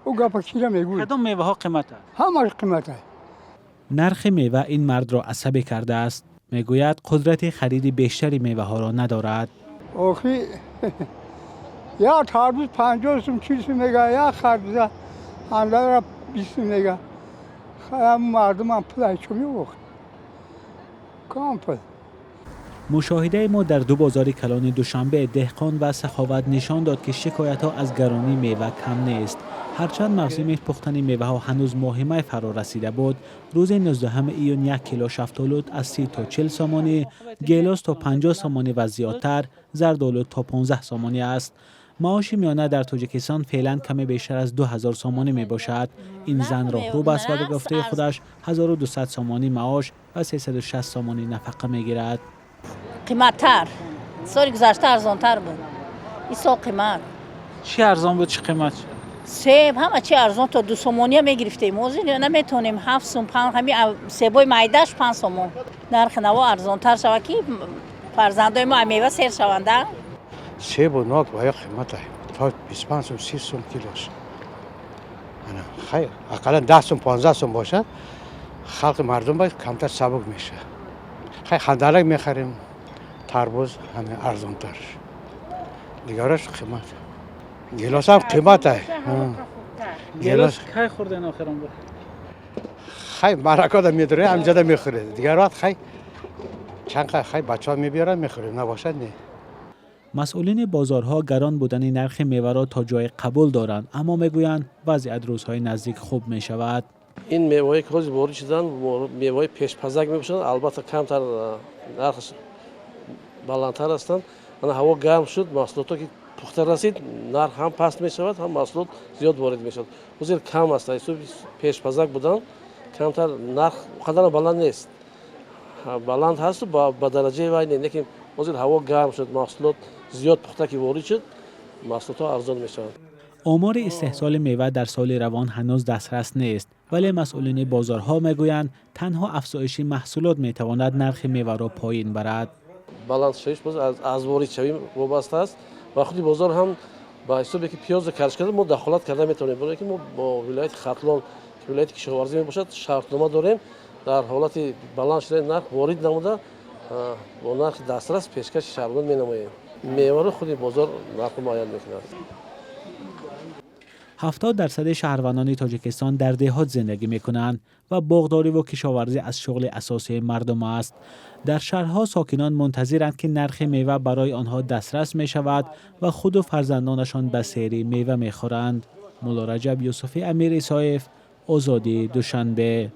Ӯ гапа кира мегӯй? Кадом меваҳо қимат аст? Ҳамаш қимат аст. Нархи мева ин мардро асабӣ кардааст. Мегӯяд, қудрати хариди бештари меваҳоро надорад. Охи, як тарбуз 50 сум, 40 сум мега, як харбуза андара 20 сум мега. Мардумам пулай чо меохт кам пул. Мушоҳидаи мо дар ду бозори калони Душанбе, Деҳқон ва Саховат, нишон дод, ки шикоятҳо аз гаронии мева кам нест. Ҳарчанд мавсими пухтани меваҳо ҳанӯз моҳи май фаро расида буд, рӯзи 19 июн 1 кило шафтолут аз 30 то 40 сомонӣ, гелос то 50 сомонӣ ва зиёдтар, зардолу то 15 сомонӣ аст. Маоши миёна дар Тоҷикистон феълан каме бештар аз 2000 сомонӣ мебошад. Ин зан роҳруб аст ва ба гуфтаи худаш 1200 сомонӣ маош ва 360 сомонӣ нафақа мегирад. Қиматтар. Соли гузашта арзонтар буд, ин сол қимат. Чӣ арзон буд, чӣ қимат шуд? Себ, ҳама чи арзон, то 2 сомония мегирифтем, ҳозир наметонем. 7 сум, ҳами себои майдаш 5 сомон. Нархи наво арзонтар шавад, ки фарзандои мо мева сер шаванда. Себу нок ва ё қимата, то 25 сум, 30 сум килош. Хайр, ақаллан 10 сум, 15 сум бошад, халқи мардум ба камтар сабук мешавад. Хай, хандалак мехарем, тарбуз ҳами арзонтар, дигараш қимат. Гелосам қимат. Гелос кай хӯрден охирон бор? Хай, маъракада медурем, ҳамҷода мехӯред. Дигар вақт хай, чанд хай бачаҳо мебиёранд, мехӯрем, набошад, не. Масъулини бозорҳо гарон будани нархи меваро то ҷое қабул доранд, аммо мегӯянд, вазъият рӯзҳои наздик хуб мешавад. Ин меваҳое ки ҳозир ворид шуданд, меваҳои пешпазак мебошанд. Албатта, камтар нархаш баландтар ҳастанд. Ана, ҳаво гарм шуд, маҳсулото ки пухта расид, нарх ҳам паст мешавад, ҳам маҳсулот зиёд ворид мешавад. Ҳозир кам аст, ҳисоби пешпазак будан камтар нарх қадар баланд нест. Баланд ҳасту ба дараҷаи вай не, лекин ҳозир ҳаво гарм шуд, маҳсулот зиёд пухта ки ворид шуд, маҳсулотҳо арзон мешаванд. Омори истеҳсоли мева дар соли равон ҳанӯз дастрас нест, вале масъулини бозорҳо мегӯянд, танҳо афзоиши маҳсулот метавонад нархи меваро поин барад. Баландшавиш боз аз воридшавӣ вобаста аст ва худи бозор ҳам ба ҳисобе ки пиёзу каршкада мо дахолат карда метавонем, барое ки мо бо вилояти Хатлон, ки вилояти кишоварзӣ мебошад, шартнома дорем. Дар ҳолати баланд шудани нарх ворид намуда, бо нархи дастрас пешкаши шаҳрвандон менамоем. Меваро худи бозор нархро муайян мекунад. 70 дарсади шаҳрвандони Тоҷикистон дар деҳот зиндагӣ мекунанд ва боғдориву кишоварзӣ аз шуғли асосии мардум аст. Дар шаҳрҳо сокинон мунтазиранд, ки нархи мева барои онҳо дастрас мешавад ва худу фарзандонашон ба серӣ мева мехӯранд. Муллораҷаб Юсуфӣ, Амир Исоев, Озодӣ, Душанбе.